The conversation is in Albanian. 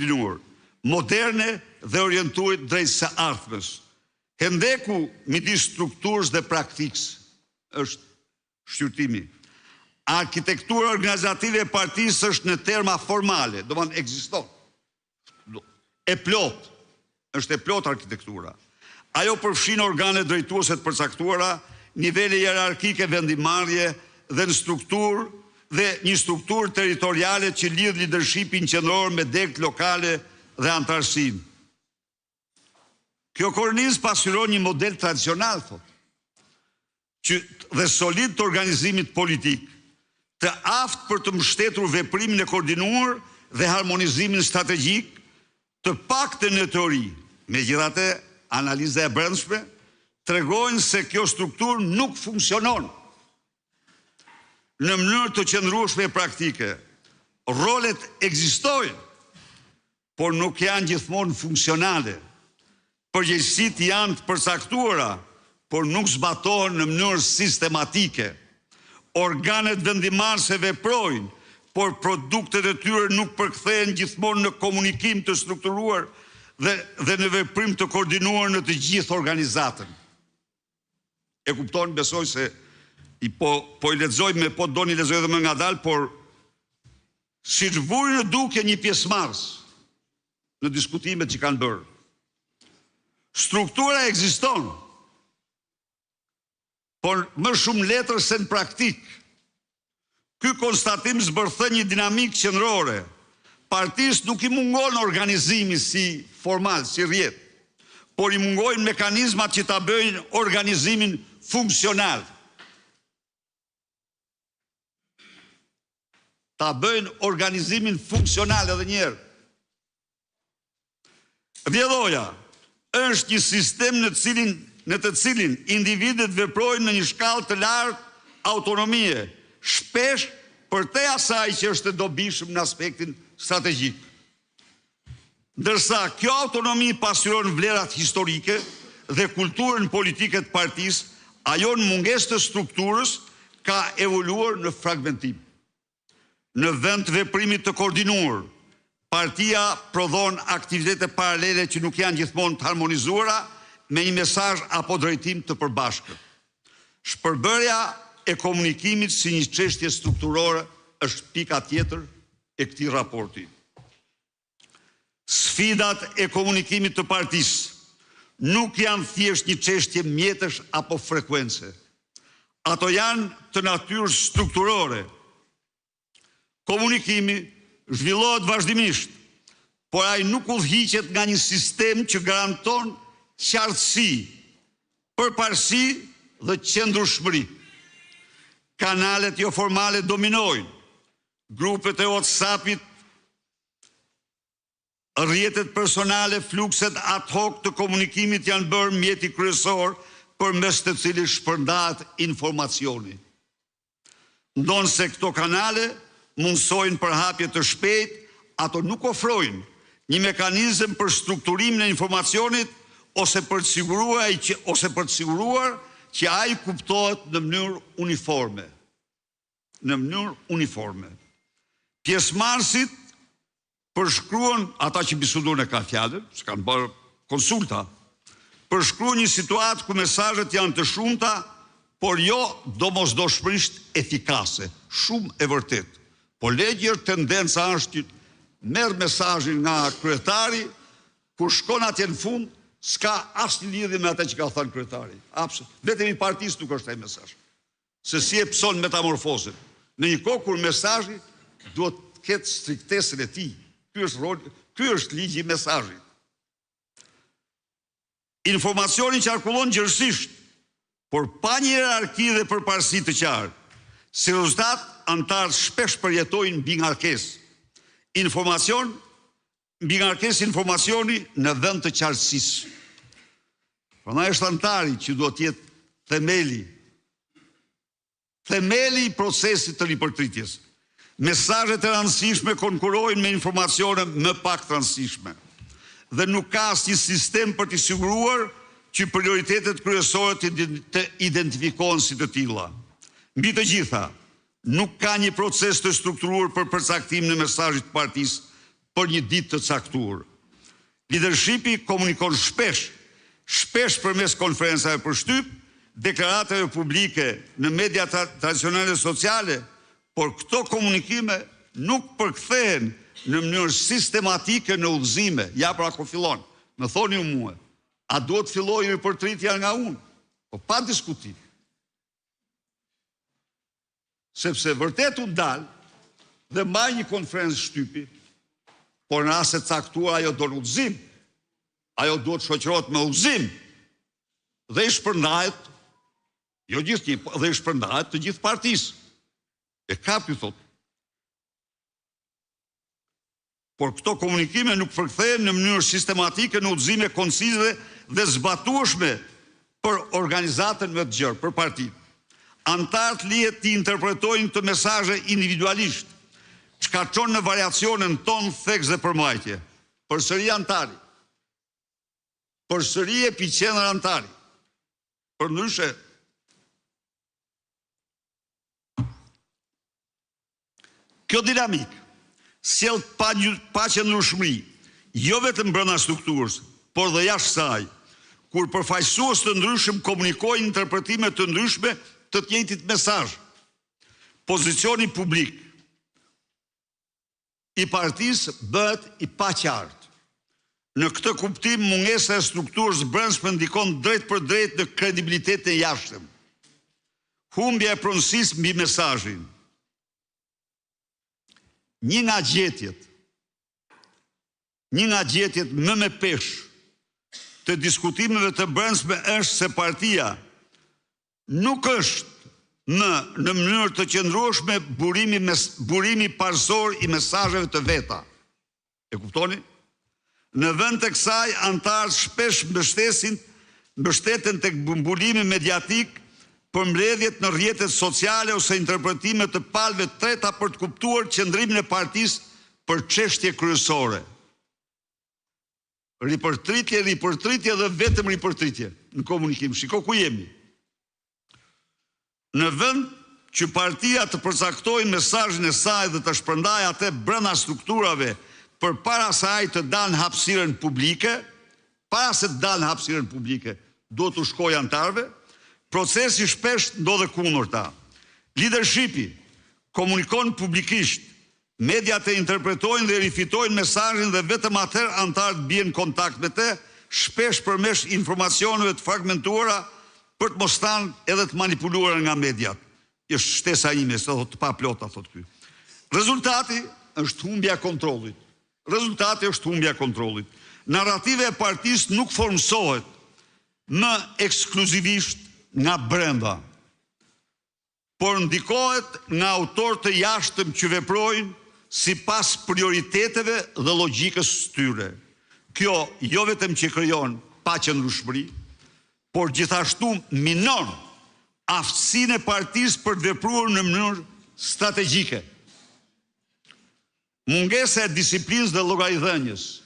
disiplinuar, moderne dhe orientuar drejt së ardhmes. Hendeku midis strukturës dhe praktikës është shqyrtimi. Arkitektura organizative e partisë është në terma formale, domethënë ekziston. E plotë, është e plotë arkitektura. Ajo përfshin organe drejtuese të përcaktuara, nivele hierarkike vendimmarrje dhe në strukturë dhe një strukturë territoriale që lidh lidershipin qendror me degët lokale dhe anëtarësinë. Kjo kornizë pasqyron një model tradicional, thotë, që dhe solid të organizimit politik, të aftë për të mbështetur veprimin e koordinuar dhe harmonizimin strategjik, të paktën në teori. Megjithatë, analiza e brendshme tregojnë se kjo strukturë nuk funksionon në mënyrë të qëndrueshme praktike. Rolet ekzistojnë, por nuk janë gjithmonë funksionale. Përgjegjësitë janë të përcaktuara, por nuk zbatohen në mënyrë sistematike. Organet vendimmarrëse veprojnë, por produktet e tyre nuk përkthehen gjithmonë në komunikim të strukturuar dhe, dhe në veprim të koordinuar në të gjithë organizatën. E kupton, besoj se i po, po i lexoj me po doni lexoj edhe më ngadalë, por siç vuri në dukje një pjesëmarrës në diskutimet që kanë bërë. Struktura ekziston, por më shumë letër se në praktikë. Ky konstatim zbërthen një dinamikë qendrore. Partisë nuk i mungon organizimi si formal, si rrjet, por i mungojnë mekanizmat që ta bëjnë organizimin funksional. Ta bëjnë organizimin funksional edhe një herë. Rrjedhoja është një sistem në cilin në të cilin individët veprojnë në një shkallë të lartë autonomie, shpesh përtej asaj që është e dobishëm në aspektin strategjik. Ndërsa kjo autonomi pasqyron vlerat historike dhe kulturën politike të partisë, ajo në mungesë të strukturës ka evoluar në fragmentim. Në vend të veprimit të koordinuar, partia prodhon aktivitete paralele që nuk janë gjithmonë të harmonizuara me një mesazh apo drejtim të përbashkët. Shpërbërja e komunikimit si një çështje strukturore është pika tjetër e këtij raporti. Sfidat e komunikimit të partisë nuk janë thjesht një çështje mjetesh apo frekuence. Ato janë të natyrës strukturore. Komunikimi zhvillohet vazhdimisht, por ai nuk udhëhiqet nga një sistem që garanton qartësi, përparësi dhe qëndrueshmëri. Kanalet joformale dominojnë, grupet e WhatsApp-it, rrjetet personale, flukset ad hoc të komunikimit janë bërë mjeti kryesor përmes të cilit shpërndahet informacioni. Ndonëse këto kanale mundësojnë përhapje të shpejtë, ato nuk ofrojnë një mekanizëm për strukturimin e informacionit ose për të siguruar që ose për të siguruar që ai kuptohet në mënyrë uniforme. Në mënyrë uniforme. Pjesëmarrësit përshkruan ata që biseduan e ka fjalën, se kanë bërë konsulta, përshkruan një situatë ku mesazhet janë të shumta, por jo domosdoshmërisht efikase. Shumë e vërtetë. Po legjër tendenca është që merr mesazhin nga kryetari, kur shkon atje në fund, s'ka asnjë lidhje me atë që ka thënë kryetari. Absolut. Vetëm i partisë nuk është ai mesazh. Se si e pëson metamorfozën. Në një kohë kur mesazhi duhet të ketë striktesën e tij. Ky është rol, ky është ligji i mesazhit. Informacioni qarkullon gjerësisht, por pa një hierarki dhe përparësi të qartë. Si rezultat, anëtarët shpesh përjetojnë mbingarkesë. Informacion, mbingarkesë informacioni në vend të qartësisë. Prandaj është anëtari që duhet të jetë themeli themeli i procesit të ripërtritjes. Mesazhet e rëndësishme konkurrojnë me informacione më pak të rëndësishme dhe nuk ka asnjë sistem për të siguruar që prioritetet kryesore të, të identifikohen si të tilla. Mbi të gjitha, nuk ka një proces të strukturuar për përcaktimin e mesazhit të partisë. për një ditë të caktuar. Lidershipi komunikon shpesh, shpesh përmes konferencave për shtyp, deklaratave publike në media tradicionale sociale, por këto komunikime nuk përkthehen në mënyrë sistematike në udhëzime. Ja pra ku fillon. Më thoni ju mua, a duhet të fillojë ripërtritja nga unë? Po pa diskutim. Sepse vërtet unë dal dhe mbaj një konferencë shtypi, por në raste të caktuara ajo don udhëzim. Ajo duhet të shoqërohet me udhëzim dhe i shpërndahet jo gjithnjë, po dhe i shpërndahet të gjithë partisë. E kap ju thotë. Por këto komunikime nuk përkthehen në mënyrë sistematike në udhëzime koncize dhe zbatueshme për organizatën më të gjerë, për partinë. Anëtarët lihet t'i interpretojnë këto mesazhe individualisht, çka çon në variacione në ton, theks dhe përmbajtje. Përsëri anëtari. Përsëri epiqendër anëtari. Përndryshe, Kjo dinamikë sjell paqëndrueshmëri jo vetëm brenda strukturës, por dhe jashtë saj, kur përfaqësues të ndryshëm komunikojnë interpretime të ndryshme të të njëjtit mesazh. Pozicioni publik i partisë bëhet i paqartë. Në këtë kuptim, mungesa e strukturës së brendshme ndikon drejtpërdrejt në kredibilitetin e jashtëm. Humbja e pronësisë mbi mesazhin. Një nga gjetjet, një nga gjetjet më me peshë të diskutimeve të brendshme është se partia nuk është më në mënyrë të qëndrueshme burimi mes, burimi parësor i mesazheve të veta. E kuptoni? Në vend të kësaj, anëtarët shpesh mbështesin mbështeten tek mbulimi mediatik, përmbledhjet në rrjetet sociale ose interpretime të palëve të treta për të kuptuar qëndrimin e partisë për çështje kryesore. Ripërtritje, ripërtritje dhe vetëm ripërtritje në komunikim. Shiko ku jemi. Në vend që partia të përcaktojë mesazhin e saj dhe të shpërndajë atë brenda strukturave përpara se ai të dalë në hapësirën publike, para se të dalë në hapësirën publike, duhet t'u shkojë anëtarëve, procesi shpesh ndodh e kundërta. Lidershipi komunikon publikisht, Mediat e interpretojnë dhe rifitojnë mesazhin dhe vetëm atëherë anëtarët bien në kontakt me të, shpesh përmes informacioneve të fragmentuara, për të mos thënë edhe të manipuluara nga mediat. Është shtesa ime, se thotë të paplota, thotë ky. Rezultati është humbja e kontrollit. Rezultati është humbja e kontrollit. Narrativa e partisë nuk formësohet më ekskluzivisht nga brenda. por ndikohet nga autorë të jashtëm që veprojnë sipas prioriteteve dhe logjikës së tyre. Kjo jo vetëm që krijon paqëndrueshmëri, por gjithashtu minon aftësinë e partisë për të vepruar në mënyrë strategjike. Mungesa e disiplinës dhe llogaridhënies.